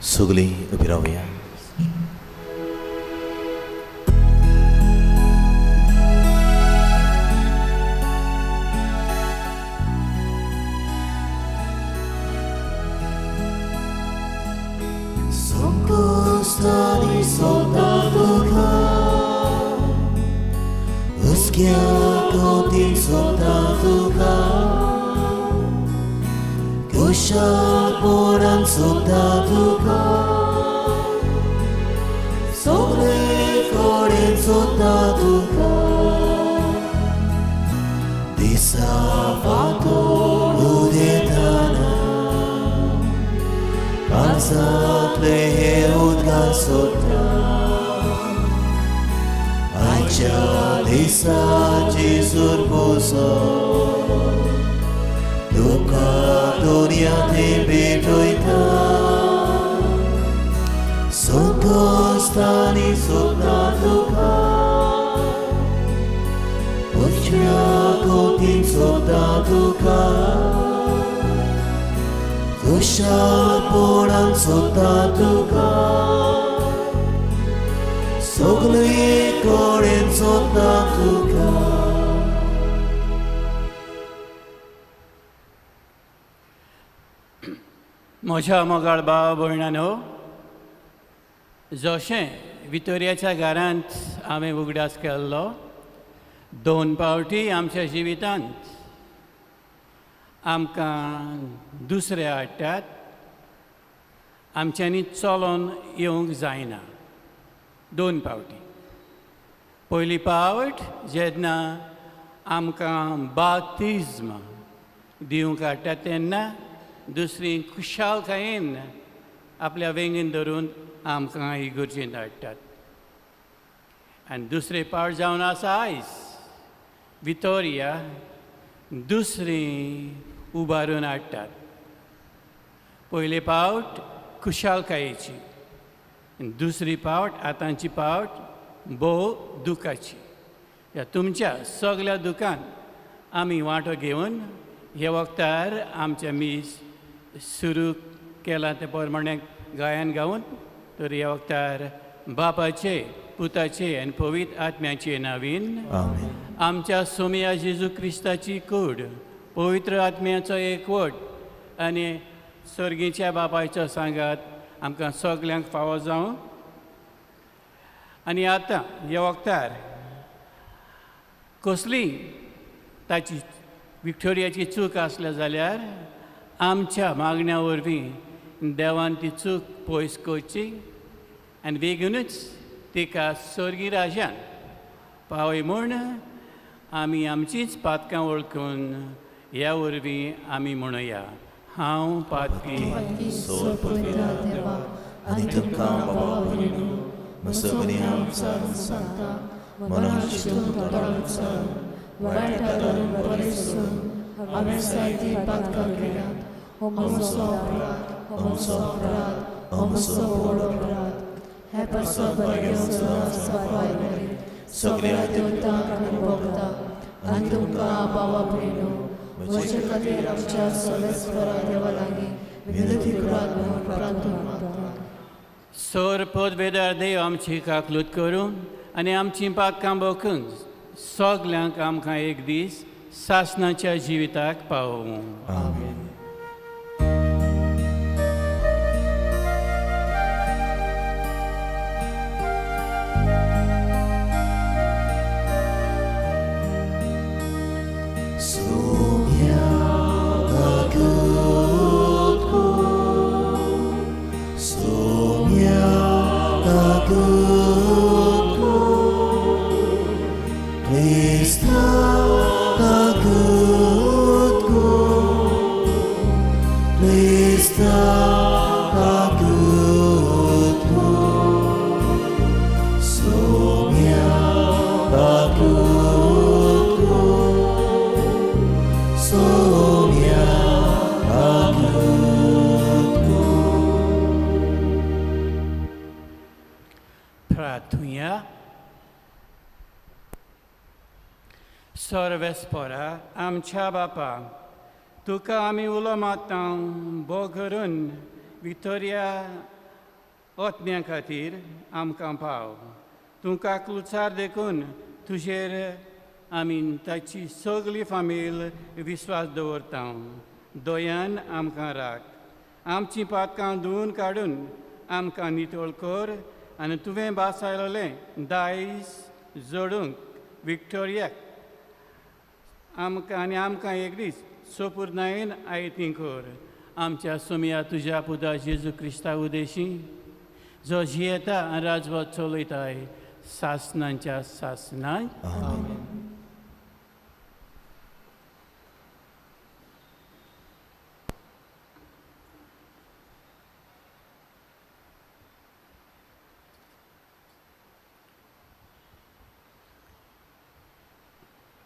सगळीं उबी रावया. म्हज्या मोगाळ भाव भयणानो, जशें वितोरियाच्या घरांत हांवें उगडास केल्लो, दोन पावटी आमच्या जिवितांत आमकां दुसरे हाडटात, आमच्यांनी चलोन येवंक जायना. दोन पावटी. पयली पावट जेन्ना आमकां बाप्तिज्म दिवंक हाडटात तेन्ना, दुसरी खुशालकायेन आपल्या वेंगेन धरून आमकां इगर्जेंत हाडटात. आनी दुसरे पावट जावन आसा आयज वितोरिया दुसरी उबारून हाडटात. पयले पावट खुशालकायेची, दुसरी पावट आतांची पावट भोव दुखाची. ह्या तुमच्या सगल्या दुखान आमी वांटो घेवन हे वखदार आमचें मीस सुरू केलां तें प्रमाणे गायन गावन, तर ह्या वखदार बापाचे, पुताचे आनी पवित्र आत्म्याचे नावीन आमच्या सोमया जेजू क्रिस्ताची कूड, पवित्र आत्म्याचो एकवट आनी सर्गीच्या बापायचो सांगात आमकां सगल्यांक फावो जावं. आनी आतां ह्या वखदार कसली ताची विक्टोरियाची चूक आसल्या जाल्यार आमच्या मागण्या वरवीं देवान ती चूक पयस करची आनी बेगीनूच तिका स्वर्गी राजान पावय म्हूण आमी आमचींच पातकां वळखून ह्या वरवीं आमी म्हणुया, हांव पातकी. आनी तुमकां बाबा भयणीनो म्हजो सांगता, मनान चिंतून तोंडान उच्चारून वायट धरून बरें सोडून हांवें जायतीं पातकां केल्यांत. हो म्हजो अपराध, हो म्हजो अपराध, हो म्हजो व्हड अपराध. हे पासत बरें सदांच सगळ्या देवतांक आनी भोगतांक आनी तुमकां बाबा भयणीनो म्हजे खातीर आमच्या सर्वेस्परा देवा लागीं विनंती करात म्हूण प्रार्थना मागता. सोर पदवेदार देव आमची काकलूत करूं आनी आमचीं पातकां बोखून सगल्यांक आमकां एक दीस सासणाच्या जिविताक पावोवं. आमेन. प्रार्थुया. सर्वेस्परा आमच्या बापा, तुका आमी उलो मारता भो करून विक्टोरिया ओतन्या खातीर आमकां पाव. तूं काकलुचार देखून तुजेर आमी ताची सगली फामील विस्वास दवरता. दयान आमकां राख, आमचीं पातकां धुवन काडून आमकां नितळ कर आनी तुवें भासायलें दायज जोडूंक विक्टोरियाक आमकां आनी आमकां एक दीस सोपुर्नायेन आयती कर. आमच्या सोमया तुज्या पुता जेजू क्रिस्ता उदेशी जो जियेता आनी राजवट चलयताय सासनांच्या सासनां.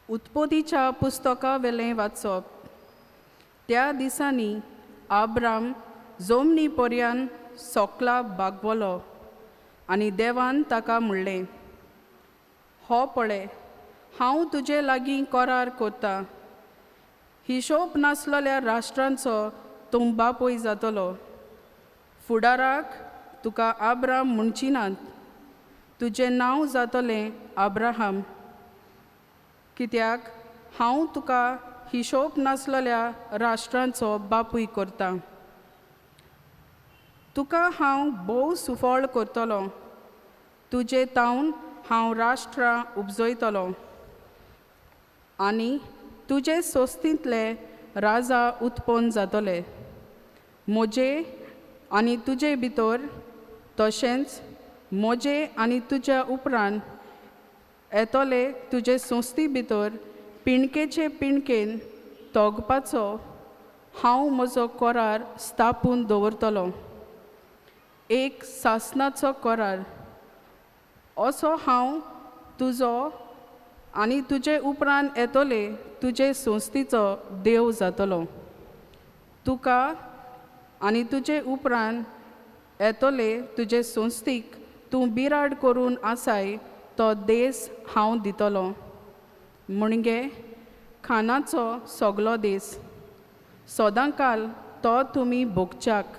उत्पत्तीच्या पुस्तका वेलें वाचप. त्या दिसांनी आब्राम जोमनी पर्यान सोकला बागवलो आनी देवान ताका म्हणलें, हो पळय हांव तुजे लागीं करार करतां, हिशोब नासलेल्या राष्ट्रांचो तूं बापूय जातलो. फुडाराक तुका आब्राम म्हणची नात, तुजें नांव जातलें आब्राहाम, कित्याक हांव तुका हिशोब नासलेल्या राष्ट्रांचो बापूय करतां. तुका हांव भोव सुफळ करतलो, तुजे तावन हांव राष्ट्रां उपजयतलो आनी तुजे सोस्तींतले राजा उत्पन्न जातले. म्हजे आनी तुजे भितर तशेंच म्हजे आनी तुज्या उपरांत येतले तुजे संस्थी भितर पिणकेचे पिणकेन तोगपाचो हांव म्हजो करार स्थापून दवरतलो, एक सासनाचो करार. असो हांव तुजो आनी तुजे उपरांत येतले तुजे संस्थीचो देव जातलो. तुका आनी तुजे उपरांत येतले तुजे संस्थीक तूं बिराड करून आसाय तो देस हांव दितलो, म्हणजे खानाचो सगलो देस. सदांकाल तो तुमी भोगच्याक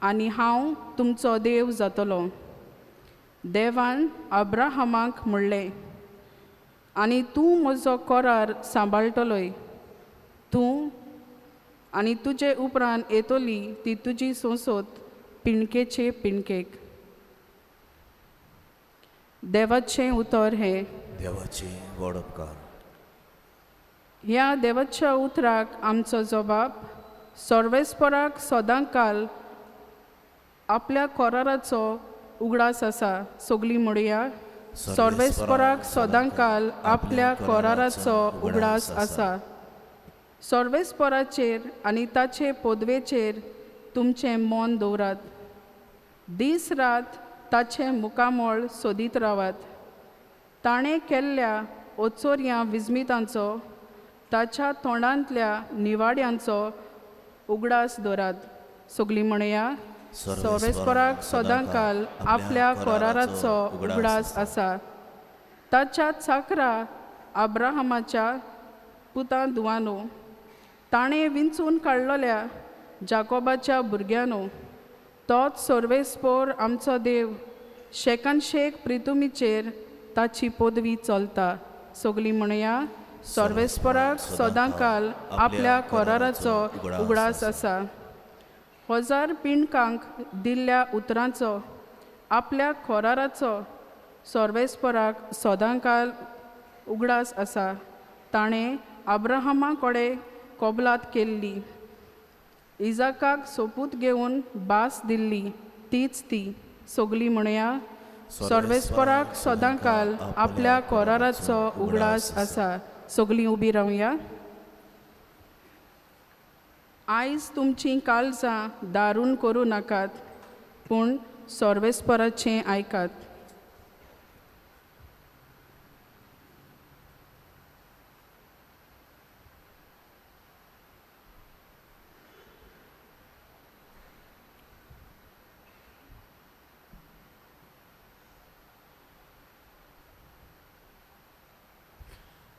आनी हांव तुमचो देव जातलो. देवान अब्राहमाक म्हणलें, आनी तूं म्हजो करार सांबाळटलोय, तूं आनी तुजे उपरांत येतली ती तुजी संसद पिणकेचे पिणकेक. देवाचें उतर हें. देवाचें व्हड उपकार. ह्या देवाच्या उतराक आमचो जबाब सर्वेस्पराक सदांकाल आपल्या कराराचो उगडास आसा. सगलीं म्हणया, सर्वेस्पराक सदांकाल आपल्या कराराचो उगडास आसा. सर्वेस्पराचेर आनी ताचे पदवेचेर तुमचें मन दवरात, दीस रात ताचें मुखामळ सोदीत रावात. ताणें केल्ल्या ओचोरयां विजमितांचो, ताच्या तोंडांतल्या निवाड्यांचो उगडास दवरात. सगलीं म्हणया, सर्वेस्पराक सदांकाल आपल्या कराराचो उगडास आसा. ताच्या चाकरा अब्राहमाच्या पुतां धुवानो, ताणें विंचून काडलेल्या जाकोबाच्या भुरग्यांनो, तोच सर्वेस्पोर आमचो देव शेकान शेक प्रितुमीचेर ताची पदवी चलता. सगलीं म्हणया, सर्वेस्पराक सदांकाल आपल्या कराराचो उगडास आसा. हजार पिंडकांक दिल्ल्या उतरांचो आपल्या कराराचो सर्वेस्पराक सदांकाल उगडास आसा. ताणें अब्राहमा कडेन कबलात केल्ली, इजाकाक सोपूत घेवन भास दिल्ली तीच ती. सगलीं म्हणया, सर्वेस्पराक सदांकाल आपल्या कराराचो उगडास आसा. सगलीं उबी रावया. आयज तुमचीं काळजां दारून करूं नाकात, पूण सर्वेस्पराचें आयकात.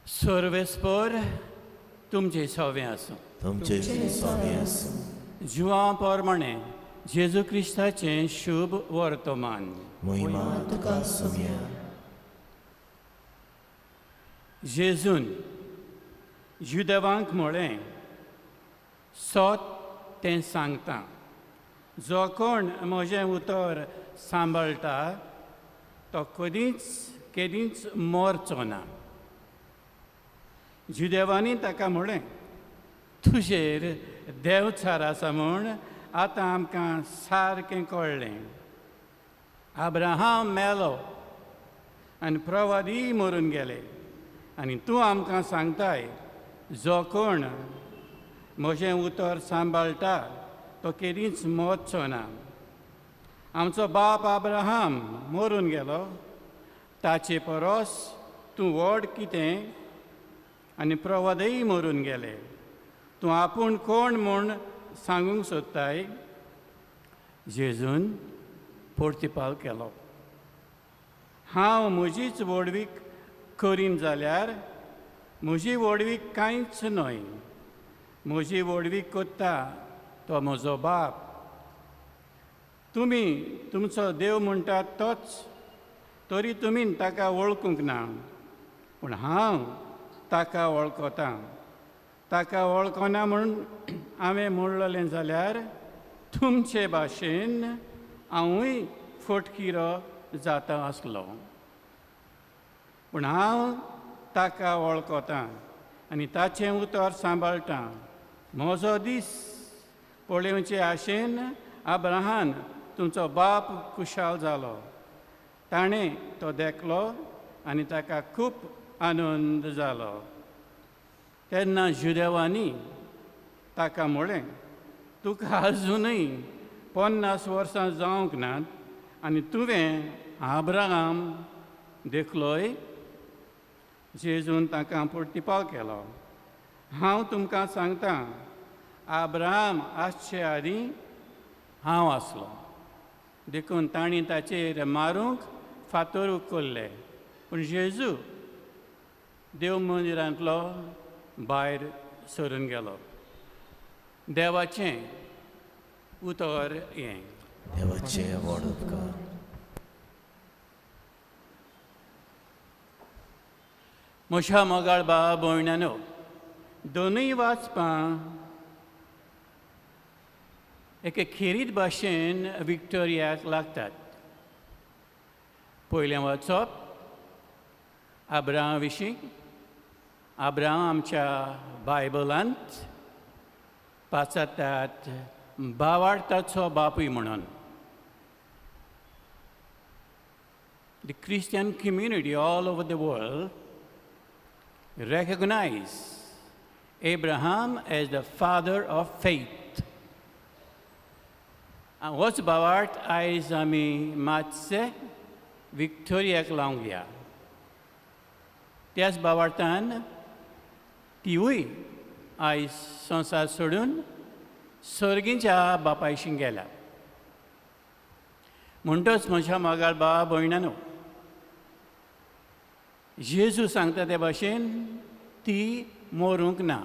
सर्वेस्पर तुमचे सवे आसूं. तुमचे सवे आसूं. जुआं प्रमाणे जेजू क्रिस्ताचें शुभ वर्तमान. मोहिमा तुका सोम्या. जेजून जुदेवांक म्हळें, सत तें सांगता, जो कोण म्हजें उतर सांबाळटा तो कदींच केदींच मरचो ना. जुदेवांनी ताका म्हळें, तुजेर देवचार आसा म्हूण आतां आमकां सारकें कळ्ळें. अब्राहम मेलो आनी प्रवादीय मरून गेले आनी तूं आमकां सांगताय, जो कोण म्हजें उतर सांबाळटा तो केदींच मरचो ना. आमचो बाप अब्राहम मरून गेलो, ताचे परस तूं व्हड कितें? आनी प्रवादय मरून गेले, तूं आपूण कोण म्हूण सांगूंक सोदताय? जेजून प्रतिपाल केलो, हांव म्हजीच व्हडवीक करीन जाल्यार म्हजी व्हडवीक कांयच न्हय. म्हजी व्हडवीक करता तो म्हजो बाप. तुमी तुमचो देव म्हणटात तोच, तरी तुमी ताका वळखूंक ना, पूण हांव ताका वळखतां. ताका वळखना म्हूण हांवें म्हणलें जाल्यार तुमचे भाशेन हांवूय फटकिरो जाता आसलो, पूण हांव ताका वळखतां आनी ताचें उतर सांबाळटां. म्हजो दीस पळोवचे आशेन अब्राहम तुमचो बाप खुशाल जालो. ताणें तो देखलो आनी ताका खूब आनंद जालो. तेन्ना जुदेवांनी ताका म्हळें, तुका आजुनूय 50 वर्सां जावंक नात आनी तुवें अब्राहम देखलोय? जेजून तांकां प्रतिपाल केलो, हांव तुमकां सांगतां, अब्राहम आसचे आदीं हांव आसलो. देखून तांणी ताचेर मारूंक फातर उखल्ले, पूण जेजू देव मंदिरांतलो भायर सरून गेलो. देवाचें उतर हें. देवाचें व्हड उपकार. म्हज्या मोगाळ भाव भयणांनो, दोनूय वाचपां एके खेरीत भाशेन विक्टोरियाक लागतात. पयलें वाचप अब्राहमा विशीं. अब्राहम आमच्या बायबलांत पाचातात भावार्थाचो बापूय म्हणून. The Christian community all over the world recognize Abraham as the father of faith. होच भावार्थ आयज आमी मातशे विक्टोरियाक लावंक या. त्याच भावार्थान तिवूय आयज संवसार सोडून सर्गीच्या बापायशी गेल्या. म्हणटच म्हज्या मोगाळ भाव भयणांनो, जेजू सांगता ते भाशेन ती मरूंक ना.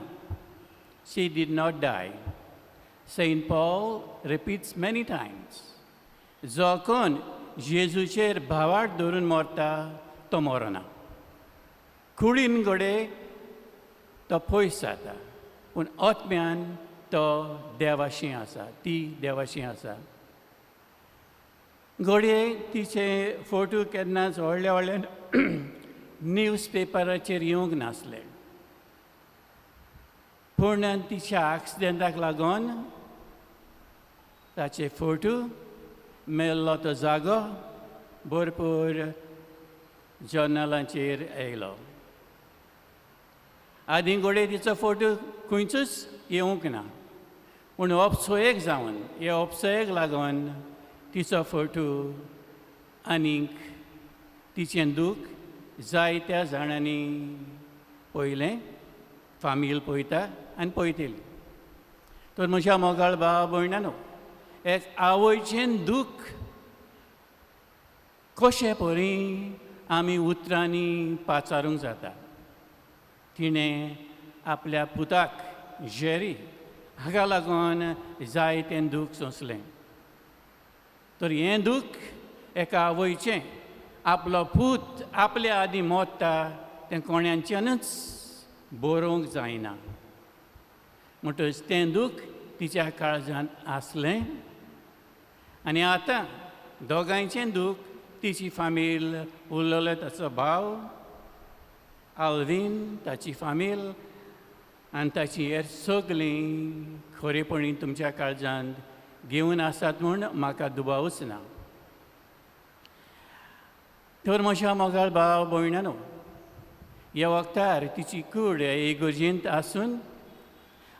She did not die. Saint Paul repeats many times, जो कोण जेजूचेर भावार्थ धरून मरता तो मरना. कुडीन घडये तो पयस जाता, पूण आत्म्यान तो देवाशी आसा, ती देवाशी आसा. घडये तिचे फोटो केन्नाच व्हडले व्हडले न्यूज पेपराचेर येवंक नासले, पूण तिच्या एक्सिडेंटाक लागून ताचे फोटो मेल्लो तो जागो भरपूर जर्नलांचेर आयलो. आदीं घडये तिचो फोटो खंयचोच येवंक ना, पूण अपसोयेक जावन हे अपसोयेक लागून तिचो फोटो आनीक तिचें दूख जायत्या जाणांनी पळयलें, फामील पळयता आनी पळयतली. तर म्हज्या मोगाळ भाव भयणांनो, एक आवयचें दूख कशें परी आमी उतरांनी पाचारूंक जाता. तिणें आपल्या पुताक जेरी हाका लागून जायतें दूख सोंसलें. तर हें दूख एका आवयचें आपलो पूत आपल्या आदीं मोडटा तें कोणाच्यानूच बरोवंक जायना. म्हणटच तें दूख तिच्या काळजांत आसलें आनी आतां दोगांयचें दूख तिची फामील उरलेलो ताचो भाव आल्वीन ताची फामील आनी ताची हेर सगळीं खरेपणी तुमच्या काळजांत घेवन आसात म्हूण म्हाका दुबावच ना. तर म्हज्या मोगाळ भाव भयणानो ह्या वखदार तिची कूड इगर्जेंत आसून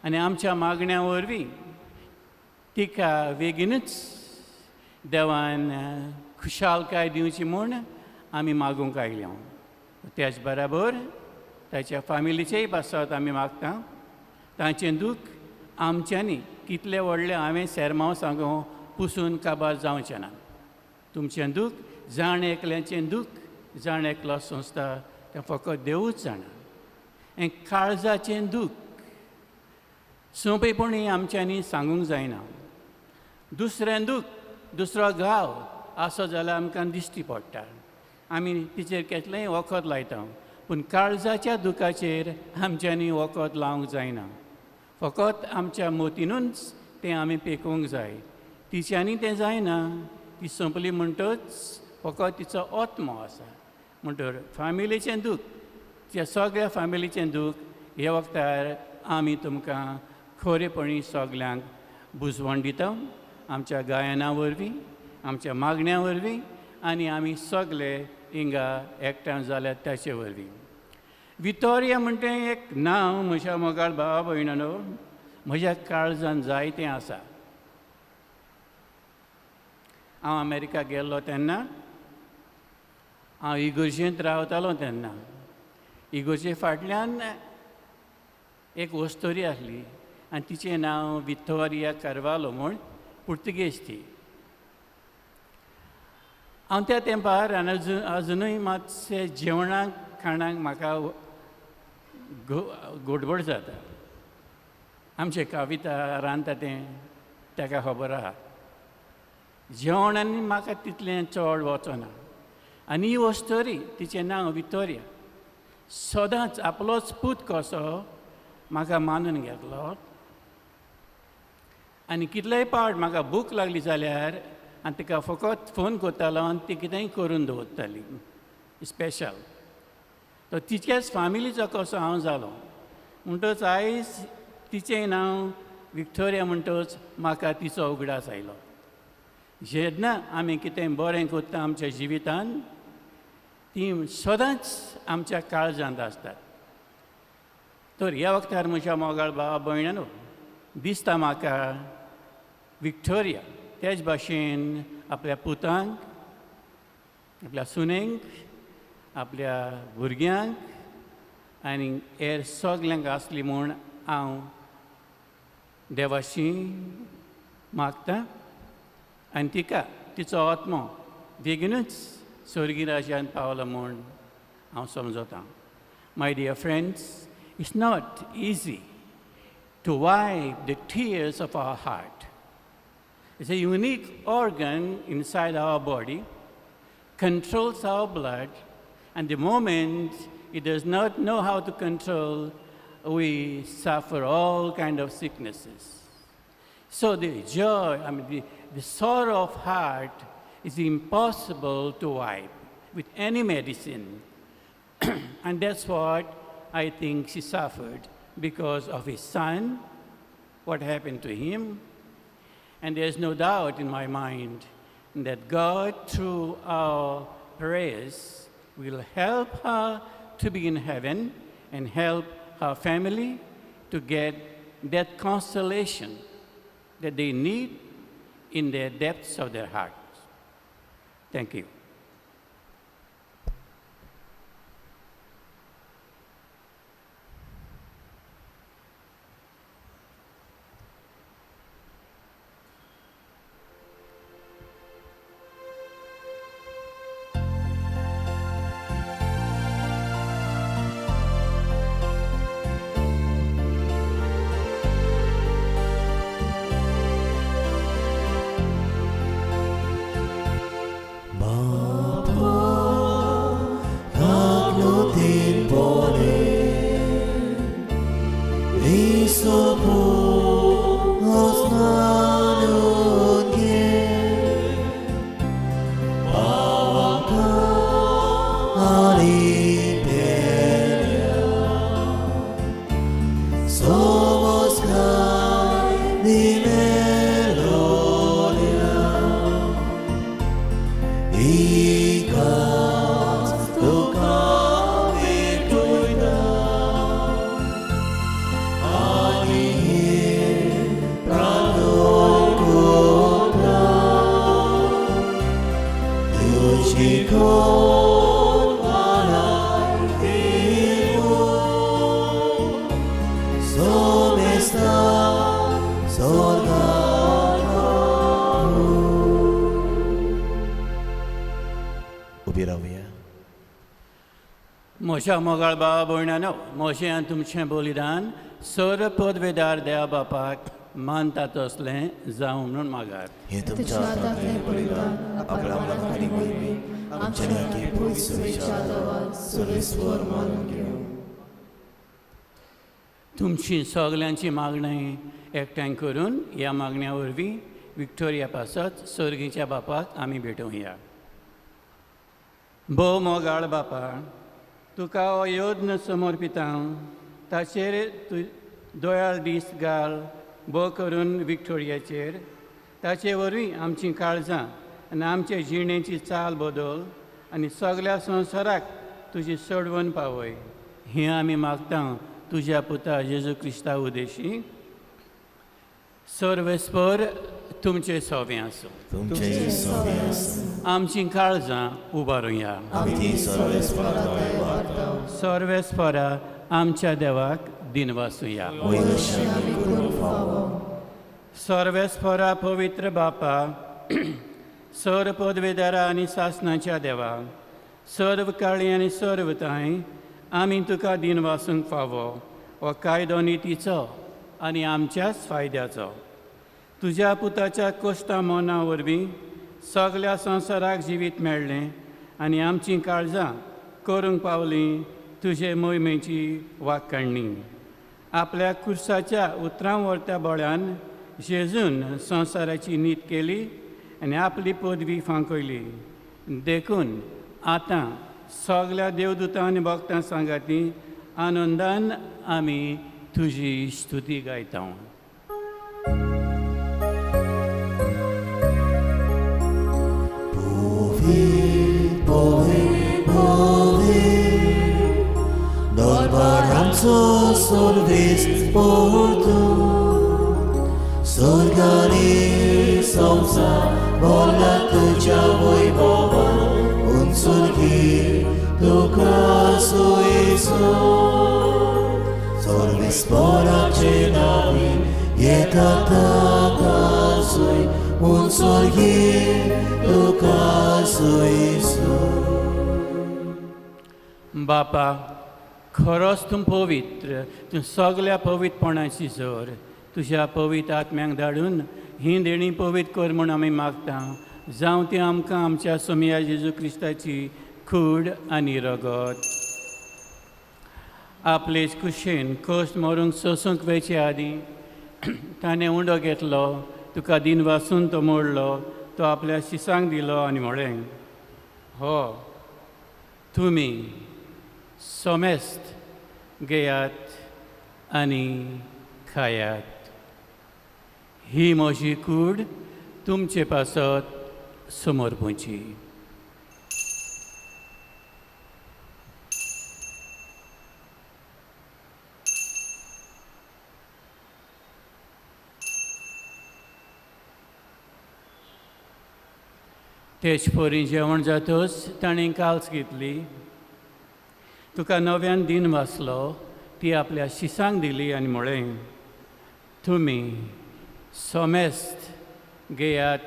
आनी आमच्या मागण्या वरवीं तिका बेगीनूच देवान खुशालकाय दिवची म्हूण आमी मागूंक आयल्या. त्याच बराबर ताच्या फामिलीचेय पासत आमी मागता. तांचें दूख आमच्यांनी कितलें व्हडलें हांवें सेरमांव सांगूं पुसून काबार जावचें ना. तुमचें दूख जाण एकल्याचें दूख जाण एकलो संस्था तें फकत देवूच जाणा. हें काळजाचें दूख सोंपेपणी आमच्यांनी सांगूंक जायना. दुसरें दूख दुसरो गांव आसो जाल्यार आमकां दिश्टी पडटा, आमी तिचेर केसलेंय वखद लायता, पूण काळजाच्या दुखाचेर आमच्यांनी वखद लावंक जायना. फकत आमच्या मोतीनूच तें आमी पेकोवंक जाय. तिच्यांनी तें जायना, ती सोंपली म्हणटच फकत तिचो आत्मो आसा. म्हणटर फामिलीचें दूख त्या सगळ्या फामिलीचें दूख ह्या वखदार आमी तुमकां खरेपणी सगल्यांक बुजवण दिता आमच्या गायना वरवीं, आमच्या मागण्या वरवीं आनी आमी सगळे हिंगा एकठांय जाल्यार ताचे वरवीं. वितोरिया म्हणटा एक नांव म्हज्या मोगाळ भावा भयणानो म्हज्या काळजान जायतें आसा. हांव अमेरिका गेल्लो तेन्ना हांव इगर्जेंत रावतालो तेन्ना इगर्जे फाटल्यान एक वस्तोरी आसली आनी तिचें नांव वितोरिया कार्वालो म्हूण, पुर्तुगेज ती. हांव त्या तेंपार आनी अजुनूय मातशें जेवणाक खाणाक म्हाका गडबड जाता. आमचें कविता रांदता तें ताका खबर आहा. जेवण आनी म्हाका तितलें चड वचना. आनी ही वस्तोरी तिचें नांव वितोरिया सदांच आपलोच पूत कसो म्हाका मानून घेतलो आनी कितलेय पावट म्हाका भूक लागली जाल्यार आनी तिका फकत फोन करतालो आनी ती कितेंय करून दवरताली स्पेशल. तो तिच्याच फामिलीचो कसो हांव जालो. म्हणटच आयज तिचें नांव विक्टोरिया म्हणटच म्हाका तिचो उगडास आयलो. जेन्ना आमी कितें बरें करता आमच्या जिवितान ती सदांच आमच्या काळजांत आसतात. तर ह्या वखदार म्हज्या मोगाळ भावा भयणानो दिसता म्हाका विक्टोरिया त्याच भाशेन आपल्या पुतांक, आपल्या सुनेंक, आपल्या भुरग्यांक आनी हेर सगल्यांक आसली म्हूण हांव देवाशी मागता आनी तिका तिचो आत्मो बेगीनूच स्वर्गी राज्यांत पावलो म्हूण हांव समजतां. My dear friends, it's not easy to wipe the tears of our heart. It's a unique organ inside our body, controls our blood, and the moment it does not know how to control, we suffer all kind of sicknesses. So the joy, I mean, the sorrow of heart is impossible to wipe with any medicine. And that's what I think she suffered because of his son, what happened to him. And there's no doubt in my mind that God, through our prayers, will help her to be in heaven and help her family to get that consolation that they need in the depths of their hearts. Thank you. सोपून घे पावका आनी पेल्या सोबोस्काय दिमेलोल्या इकास तुका भेटोयता आनी प्रार्थना करता तुजी कोण वालाय देवो सोमेस्ता स्वर्गात उबी रावया. म्हज्या मोगाळ भावा भयणानो, म्हजें आनी तुमचें बलिदान सर पदवेदार देवा बापाक मानता तसलें जावं म्हणून मागात. हे तुमच्या हातांतलें बलिदान आपल्या मनाखाली मोहिमे आमच्या न्याकी पयसुच्या देवान सर्वेस्वर मानून घेवं. तुमची सगल्यांची मागणी एकठांय करून ह्या मागण्या वरवीं विक्टोरिया पासत सर्गीच्या बापाक आमी भेटोवया. भोव मोगाळ बापा, तुका हो यज्ञ समर्पिता, ताचेर तूं दोयाळ दीस घाल, भोव करून विक्टोरियाचेर. ताचे वरवीं आमचीं काळजां आनी आमचे जिणेची चाल बदल आनी सगल्या संवसाराक तुजी सोडवण पावय. हें आमी मागता तुज्या पुता जेजू क्रिस्ता उदेशी. सर्वेस्पर तुमचें सोवें आसूं. तुमचें सोबें आसूं. आमचीं काळजां उबारुया. आमी ती सर्वेस्परा उबारता. सर्वेस्परा आमच्या देवाक दिनवासुया. वयर अशें आमी करूंक फावो. सर्वेस्परा पवित्र बापा, सर्व पदवेदारा आनी सासणाच्या देवा, सर्व काळी आनी सर्व तांय आमी तुका दिनवासूंक फावो हो कायदो नितीचो आनी आमच्याच फायद्याचो. तुज्या पुताच्या कोश्टा मना वरवीं सगल्या संवसाराक जिवीत मेळ्ळें आनी आमचीं काळजां करूंक पावलीं तुजे मोहिमेची वाकाणणी. आपल्या कुर्साच्या उतरां व्हरत्या बळ्यान जेजून संवसाराची नीत केली आनी आपली पदवी फांकयली. देखून आतां सगल्या देवदूतां आनी भक्तां सांगाती आनंदान आमी तुजी स्तुती गायता. दरबारांचो सर्वेस पोर्तू स्वर्गानी संवसार भरला तुज्या वैभवान उंचुरगी तुका सुयेसो सर्वेस्पराचे नांवी येता ताका सुय उंचुरगी तुका सुयेसो. बापा, खरोच तूं पवित्र, तूं सगल्या पवित्रपणाची जोर. तुज्या पवित्र आत्म्यांक धाडून ही देणी पवित्र कर म्हूण आमी मागता. जावं ती आमकां आमच्या सोमया जेजू क्रिस्ताची कूड आनी रगत. आपलेच कुशेन कश्ट मरूंक सोसूंक वेचे आदीं ताणें उंडो घेतलो, तुका दिन वासून तो मोडलो, तो आपल्या शिसांक दिलो आनी म्हळें, हो तुमी सोमेस्त घेयात आनी खायात. ही म्हजी कूड तुमचे पासत समर्पूची. तेच परी जेवण जातच ताणें काल्स घेतली, तुका नव्यान दिन वाचलो, ती आपल्या शिसांक दिली आनी म्हळें, तुमी सोमेस्त घेयात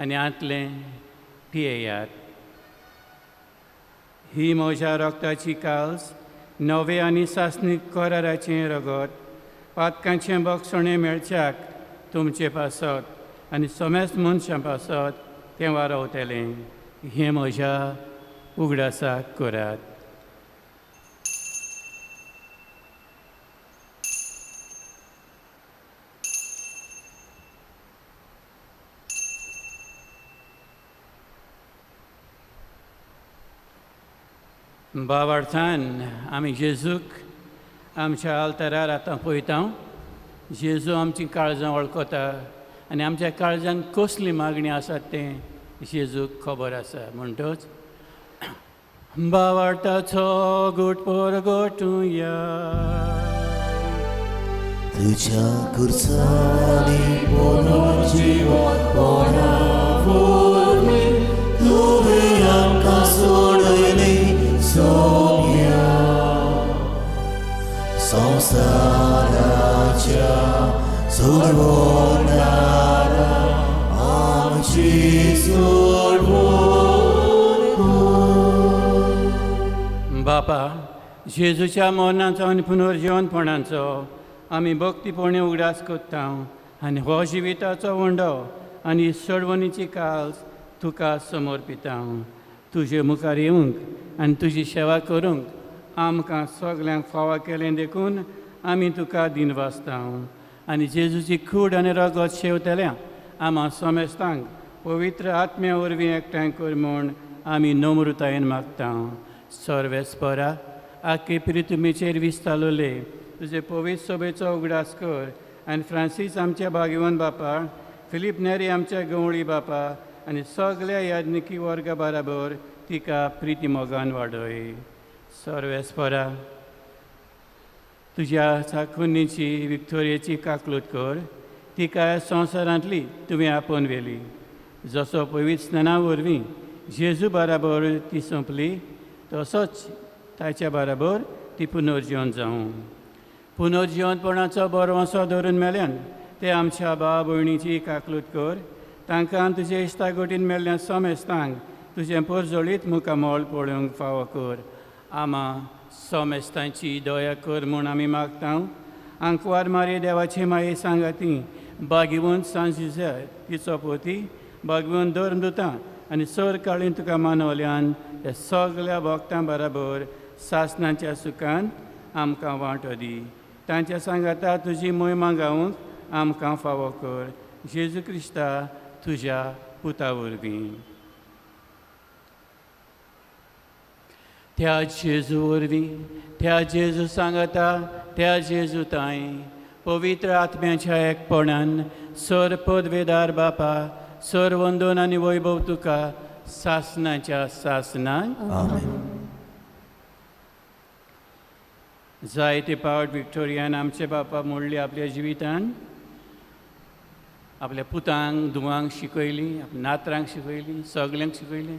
आनी आंतलें पियेयात. ही म्हज्या रगताची काल्स, नवे आनी सासणीक कराराचें रगत, पातकांचें बक्षणें मेळच्याक तुमचे पासत आनी सोमेस्त मनशां पासत तें वारवतलें. हें म्हज्या उगडासाक करात. बाबार्थान आमी जेजूक आमच्या आल्तरार आतां पळयता. जेजू आमची काळजां वळखता आनी आमच्या काळजान कसली मागणी आसा तें जेजूक खबर आसा. म्हणटच बावार्थाचो गुट परगटुया. तुज्या खुर्सांनी पुनर्जीवनपणा वरवीं तुवें आमकां सोडयली सोम्या. संवसाराच्या सोडवणारा आमची सोडवण कर. बापा, जेजूच्या मरणाचो आनी पुनर्जीवनपणाचो आमी भक्तीपणी उगडास करता आनी हो जिविताचो उंडो आनी सोडवणीची काल्स तुका समर्पिता. तुजे मुखार येवंक आनी तुजी सेवा करूंक आमकां सगल्यांक फावो केलें देखून आमी तुका दिनवासता. आनी जेजूची कूड आनी रगत शेवतल्या आमा समेस्तांक पवित्र आत्म्या वरवीं एकठांय कर म्हूण आमी नम्रतायेन मागता. सर्वेस्परा, आख्खे प्रितुमेचेर विस्तारले तुजे पवित्र सभेचो उगडास कर आनी फ्रांसीस आमच्या भाग्यवन बापा, फिलीप नेरी आमच्या गंवळी बापा आनी सगल्या याज्ञिकी वर्गा बराबर तिका प्रिती मोगान वाडय. सर्वेस्परा, तुज्या चाकुनीची विक्टोरियेची काकलूत कर, तिका संवसारांतली तुवें आपोवन व्हेली. जसो पवित्र स्नाना वरवीं जेजू बराबर ती सोंपली तसोच ताच्या बराबर ती पुनर्जीवन जावं. पुनर्जीवनपणाचो बरवंसो धरून मेल्यान ते आमच्या भाव भयणीची काकलूत कर. तांकां तुजे इश्टागोटीन मेल्ल्या समेस्तांक तुजें परजळीत मुखामळ पळोवंक फावो कर. आमा समेस्तांची दया कर म्हूण आमी मागता. आंकवार मारी देवाची माये सांगाती बागिवंत सांजिजा तिचो पोती बागिवंत धर्मदुतां आनी सर काळीन तुका मानवल्यान त्या सगल्या भक्तां बराबर सासणाच्या सुखान आमकां वांटो दी. तांच्या सांगाता तुजी मोहिमा गावंक आमकां फावो कर. जेजू क्रिस्ता तुज्या पुता वरवीं. त्या जेजू वरवीं, त्या जेजू सांगाता, त्या जेजू ताई पवित्र आत्म्याच्या एकपणान सर पदवेदार बापा, सर वंदन आनी वैभव तुका सासणाच्या सासणाक. आमेन. जायते पावट विक्टोरियान आमचे बापा मोडली आपल्या जिवितान, आपल्या पुतांक धुवांक शिकयली, आपल्या नातरांक शिकयली, सगल्यांक शिकयली.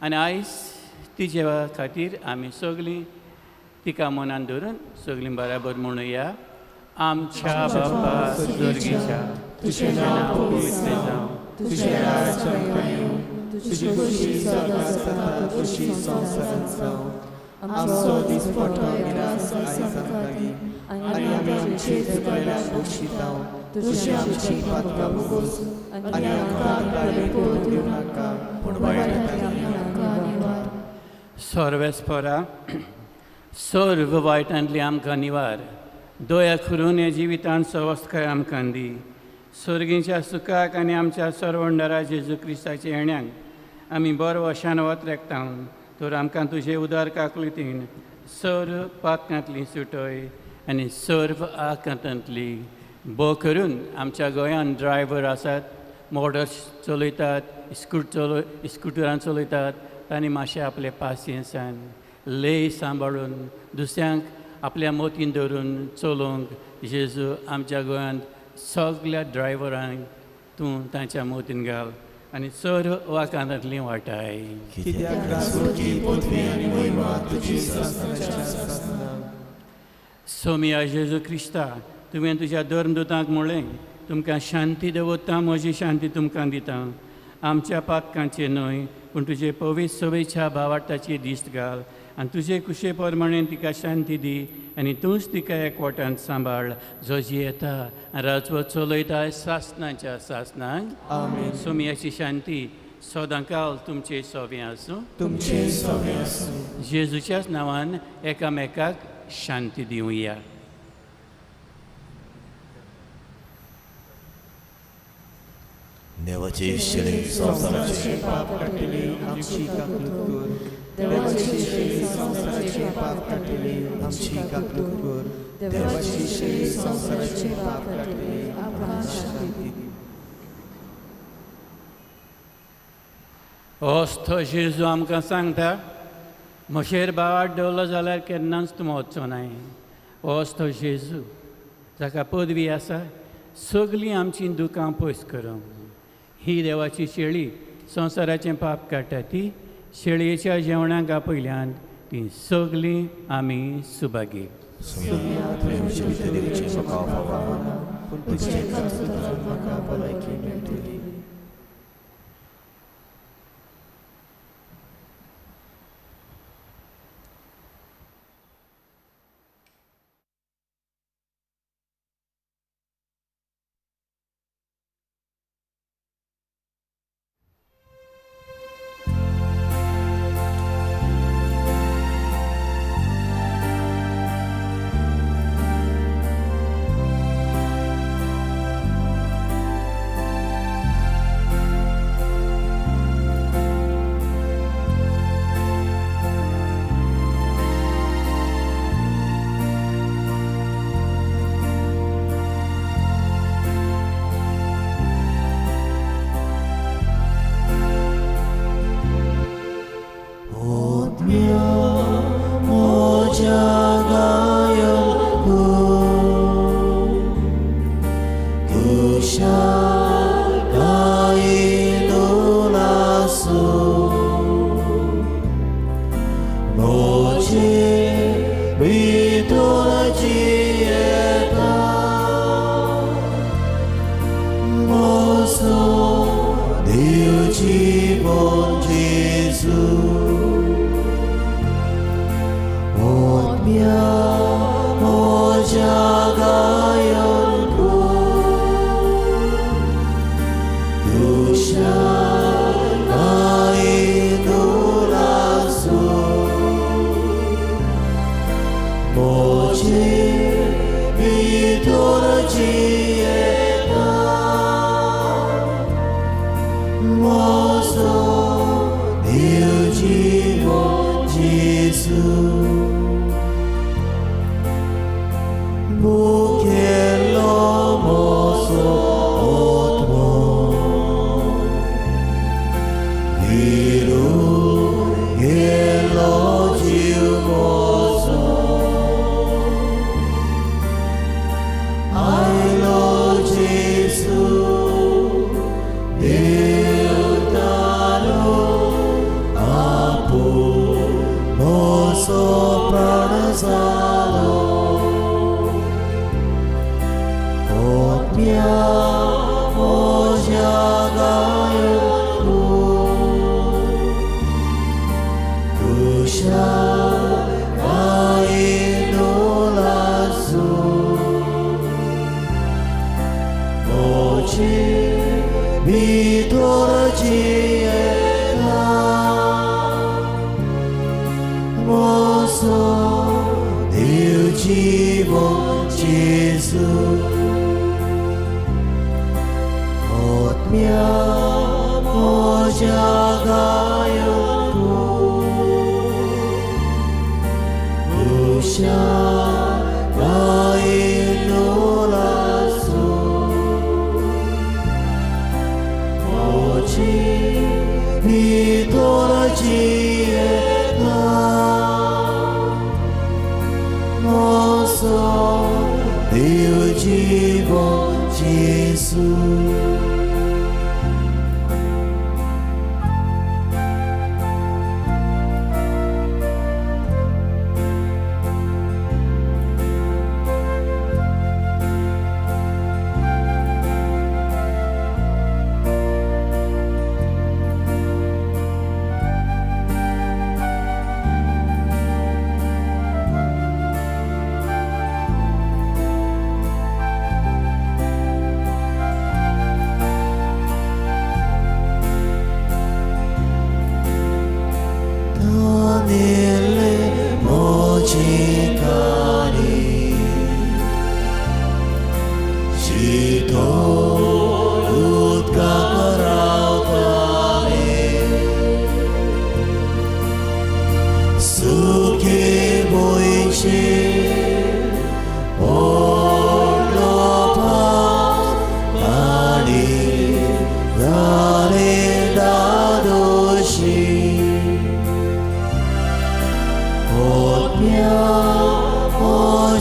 आनी आयज तिजे खातीर आमी सगलीं तिका मनान धरून सगलीं बराबर म्हणुया. आमच्या बापा स्वर्गीच्या, तुजें नांव पवित्र जावं, तुजें राज्य येवं, तुजी खोशी स्वर्गांत जाता तशी संवसारांत जावं. आमचो दिसपटो ग्रास आयज आमकां दी आनी आमी आमचे चुकयल्यार बक्षिता, तशी आमची पातकां भोगोस आनी आमकां परीक्षेक दिवं नाका, पूण पूण वायटांतल्यान आमकां निवार. सर्वेस्परा, सर्व वायटांतली आमकां निवार. दया करून हे जिवितान सवस्तकाय आमकां दी. सर्गीच्या सुखाक आनी आमच्या सर्वंडरा जेजू क्रिस्ताच्या येण्याक आमी बरो वशान वत रेखता. तर आमकां तुजे उदार काकलुतीन सर्व पातकांतली सुटय आनी सर्व आकांतांतली बो करून आमच्या गोंयांत ड्रायव्हर आसात, मोटर्स चलयतात, स्कुटरान चलयतात, तांणी मातशें आपलें पासियेंसान लय सांबाळून दुसऱ्यांक आपल्या मोतीन धरून चलोवंक जेजू आमच्या गोंयांत सगल्या ड्रायव्हरांक तूं तांच्या मोतीन घाल आनी सर्व वाकांतांतली वाटाय. कित्याक राजवटी, पदवी आनी महिमा तुजी सासणाच्या सासणाक. सोमिया जेजू क्रिस्ता, तुवें तुज्या धर्मदुतांक म्हणलें, तुमकां शांती दवरता, म्हजी शांती तुमकां दिता. आमच्या पातकांचे न्हय पूण तुजे पवित्र सभेच्या भावार्थाची दिश्ट घाल आनी तुजे कुशे प्रमाणे तिका शांती दी आनी तूंच तिका एकवटान सांबाळ, जो जियेता आनी राजवट चलयता सासणाच्या सासणाक. आमेन. सोमियाची शांती सदांकाल तुमचे सोबें आसूं. तुमचे सोबें आसूं. जेजूच्याच नांवान एकामेकाक शांती दिवया. देवाचे शिले संवसाराचे पाप काडटले आमची काकूत कर. देवाची शेळी संवसाराचे पाप काडटली आमची काकूट कर. देवाची शेळी संवसाराचे पाप काडटली आमकां शांती दी. होच तो जेजू आमकां सांगता, म्हजेर भावार्थ दवरलो जाल्यार केन्नाच तूं वचचो नाय. होच तो जेजू जाका पदवी आसा सगळीं आमचीं दुकां पयस करूंक. ही देवाची शेळी संवसाराचें पाप काडटा ती शेळयेच्या जेवणाक आपयल्यान तीं सगळीं आमी सुभागी. सोम्या, तुवें म्हजे भितर येवचें म्हाका फावना, पूण तुज्या एकाच उतरान म्हाका भलायकी मेळटली.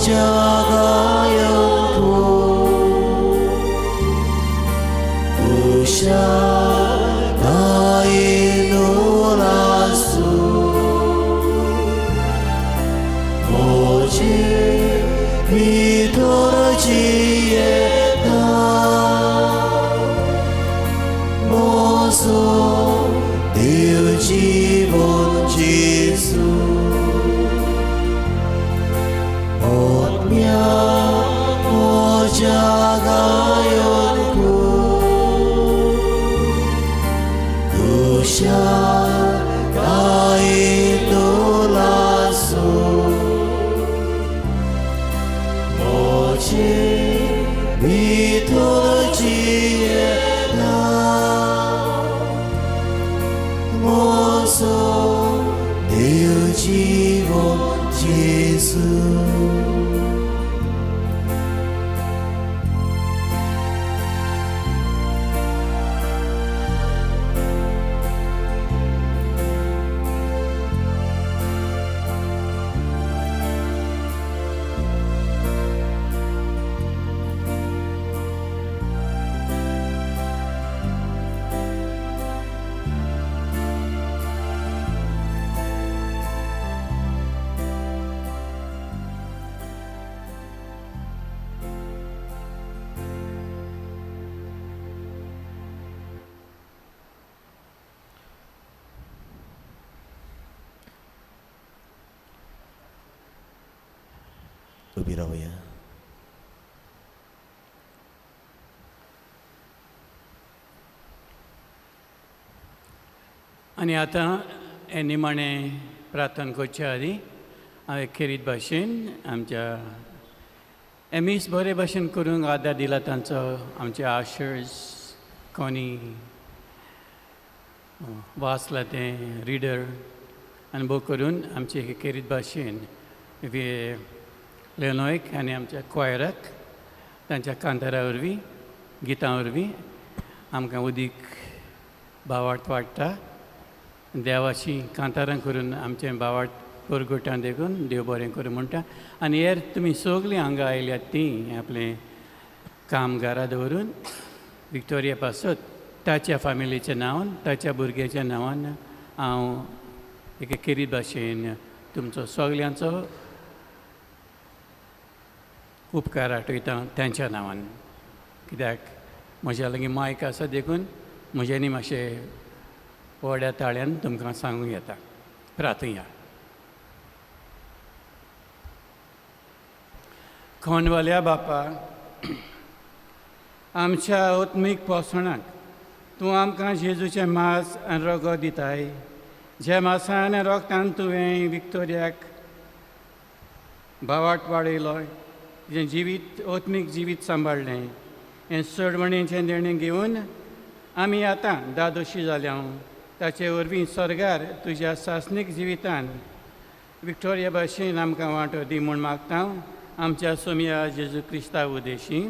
모자가 연고 우샤 나의 노라수 모지 비토르지에 나 모소 되어지본 지수 온며 모자가 연구 두샤 나의 놀라소 모지 비토르지에 나 모소 되어지고 지수 उबी रावया. आनी आतां हे निमाणें प्रार्थना करचे आदीं हांवें खेरीत भाशेन आमच्या हे मीस बरे भाशेन करूंक आदार दिला तांचो आमचे आशर्स कोनी वाचलां तें रिडर आनी भोव करून आमचे हे खेरीत भाशेन लेनोयक आनी आमच्या क्वायराक तांच्या कांतारा वरवीं गितां वरवीं आमकां उदीक भावार्थ वाडटा. देवाची कांतारां करून आमचें भावार्थ परगटां देखून देव बरें करूं म्हणटा. आनी हेर तुमी सगळीं हांगा आयल्यात तीं आपलें काम घरा दवरून विक्टोरिया पासत ताच्या फामिलीच्या नांवान ताच्या भुरग्याच्या नांवान हांव एके खेरीत भाशेन तुमचो सगल्यांचो उपकार आठयता तांच्या नांवान. कित्याक म्हज्या लागीं मायक आसा देखून म्हज्यांनी मातशें व्हड्या ताळ्यान तुमकां सांगूं येता. प्रार्थया. खोंडवाल्या बापा, आमच्या आत्मीक पोसणाक तूं आमकां जेजूचें मांस आनी रगत दिताय. ज्या मांसान आनी रोगतान तुवें विक्टोरियाक भावाट वाडयलो, जें जिवीत आत्मीक जिवीत सांबाळ्ळें, हें चडवणेचें देणें घेवन आमी आतां दादोशी जाल्या. ताचे वरवीं स्वर्गार तुज्या सासणीक जिवितान विक्टोरिया भाशेन आमकां वांटो दी म्हूण मागता आमच्या सोमया जेजू क्रिस्ता उदेशी.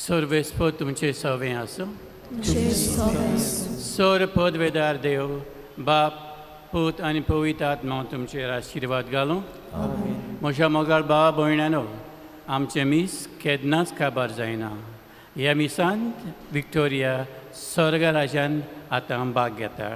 सर्वेस्पद तुमचे सवे आसूं. सर पदवेदार देव बाप पूत आनी पवित्र आत्मा तुमचेर आशिर्वाद घालूं. म्हज्या मोगाळ भाव भयणानो, आमचें मीस केन्नाच काबार जायना. ह्या मिसांत विक्टोरिया स्वर्ग राजान आतां भाग घेता.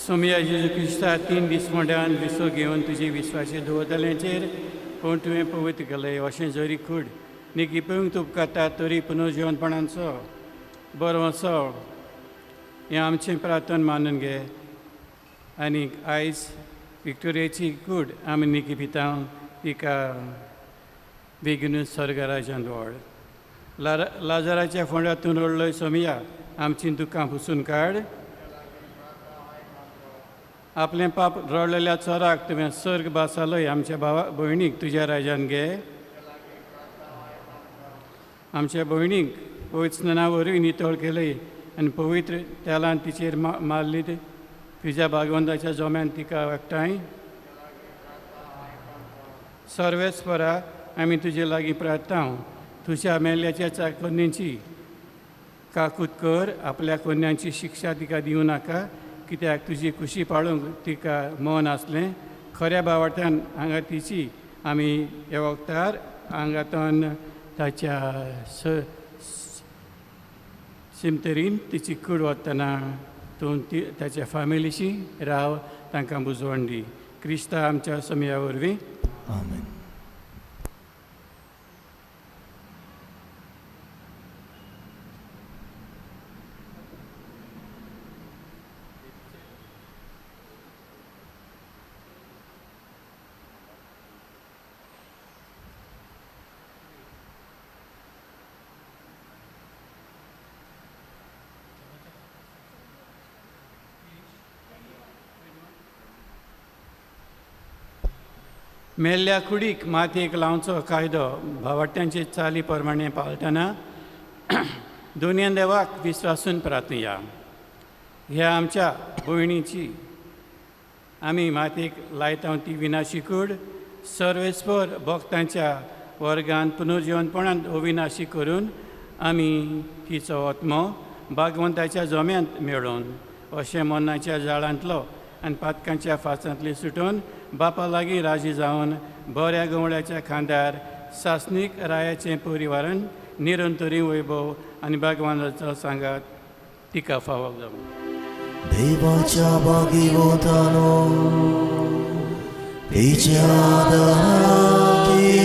सोमया जेजू क्रिस्ता तीन दीस मोड्यान विसो घेवन तुजी विस्वासे दवरतल्यांचेर पूण तुवें पवित्र केलें अशें जरी कूड निकी पिवंक तुपकारता तरी पुनर्जिवनपणाचो बरो असो हें आमचें प्रार्थन मानून घे आनी आयज विक्टोरियाची कूड आमी निकी पिता तिका बेगीनूच स्वर्गराजान व्हड. लाजराच्या फोंडातून रडलोय सोमया आमचीं दुकां पुसून काड. आपलें पाप रडलेल्या चोराक तुवें सर्ग बासालय आमच्या भावा भयणीक तुज्या राजान घे. आमच्या भयणीक पवित्र स्नाना वरवीं नितळ केलय आनी पवित्र तेलान तिचेर मारली तुज्या भागवंताच्या जोम्यान तिका एकठांय. सर्वेस्परा आमी तुजे लागीं प्रार्थना तुज्या मेल्ल्याच्या चाकोन्यांची काकूत कर. आपल्या कोन्यांची शिक्षा तिका दिवं नाका कित्याक तुजी खुशी पाळूंक तिका मन आसलें. खऱ्या भावार्थान हांगा तिची आमी ह्या वखदार हांगातून ताच्या सिमतरीन तिची कूड वतना तूं ती ताच्या फामिलीशी राव तांकां बुजवण दी. क्रिस्ता आमच्या समया वरवीं आमेन. मेल्ल्या कुडीक मातयेक लावचो कायदो भावाट्यांचे चाली प्रमाणे पाळटना दोनया देवाक विस्वासून प्रार्थया. ह्या आमच्या भयणीची आमी मातयेक लायता ती विनाशी कूड सर्वेस्पर भक्तांच्या वर्गान पुनर्जिवनपणान अविनाशी करून आमी तिचो आत्मो भागवंताच्या जोम्यांत मेळोवन अशें मनाच्या जाळांतलो आनी पातकांच्या फासांतली सुटून बापा लागीं राजी जावन बऱ्या गवळ्याच्या खांद्यार सासणीक रायाचें परिवारान निरंतरी वैभव आनी भगवानाचो सांगात तिका फावो जावं. देवाच्या भागीवतानो तिच्या दाराकिया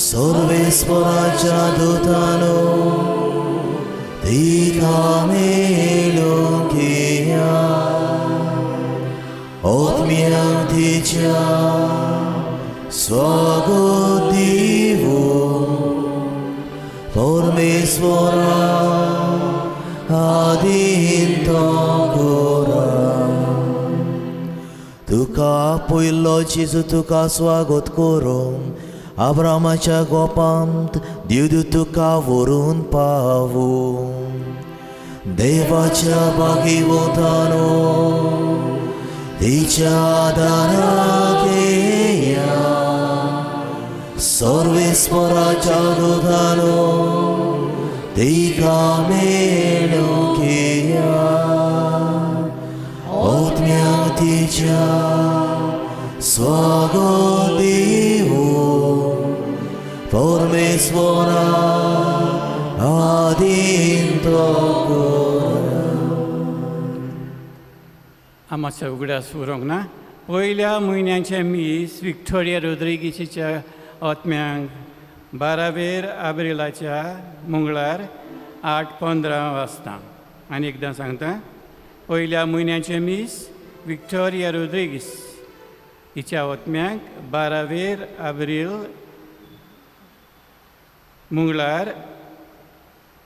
सर्वेस्पराच्या दुतानो तिका मेळोवया. आत्म्यांक तिच्या स्वागत दिवं परमेश्वरा आदीन तो करा. तुका पयलो जेजू तुका स्वागत करूं आब्रामाच्या गोपांत देव तुका व्हरून पावूं. देवाच्या भागीवतानो तिच्या दाराकेया सर्वेस्पराच्या दुतानो तिका मेळोवया. आत्म्यांक तिच्या स्वागत दिवं परमेश्वरा आदीन तो करा. आमाचो उगडास उरोंक ना. पयल्या म्हयन्याचें मीस विक्टोरिया रोद्रिगीशीच्या आत्म्यांक 12 आब्रिलाच्या मंगळार 8:15 वाजता. आनी एकदां सांगता, पयल्या म्हयन्याचें मीस विक्टोरिया रोद्रिगीस हिच्या आत्म्यांक 12 आब्रील मंगळार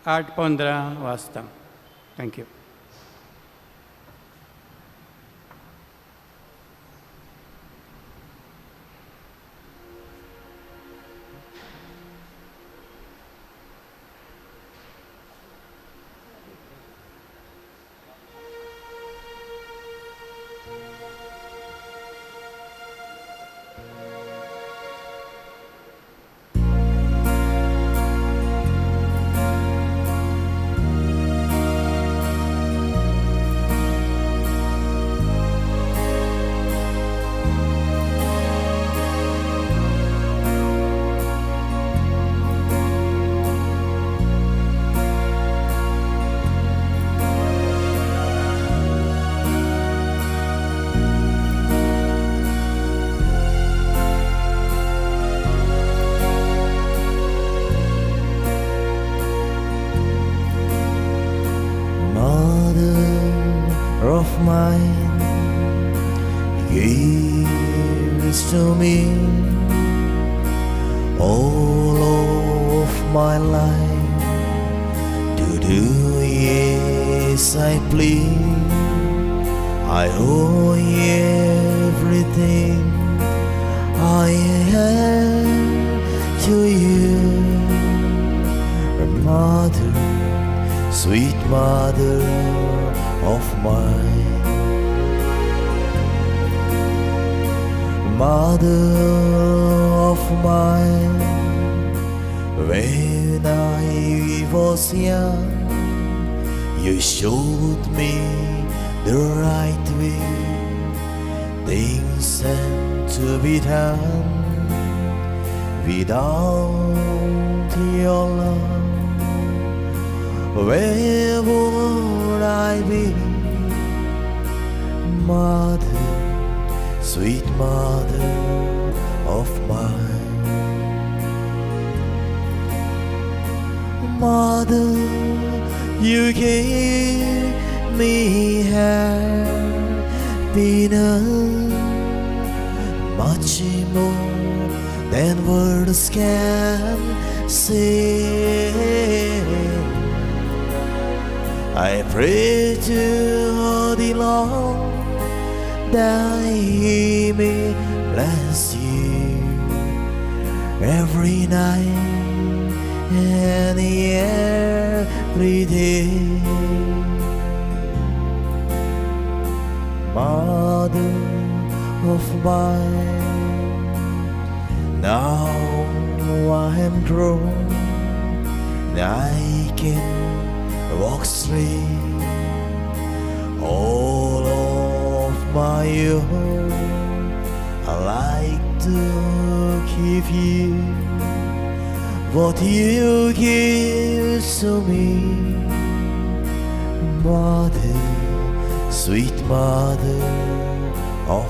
8:15 वाजता. Thank you. to me all of my life to do as I please. I owe everything I have to you, mother, sweet mother of mine. Mother of mine, when I was young, you showed me the right way, things had to be done. Without your love, where would I be? Mother, sweet mother of mine. Mother, you gave me happiness, much more than words can say. I pray to the Lord that He may bless you every night and every day. Mother of mine, now I am grown, and I can walk straight all of my own. I like to give you what you give to me, mother, sweet mother of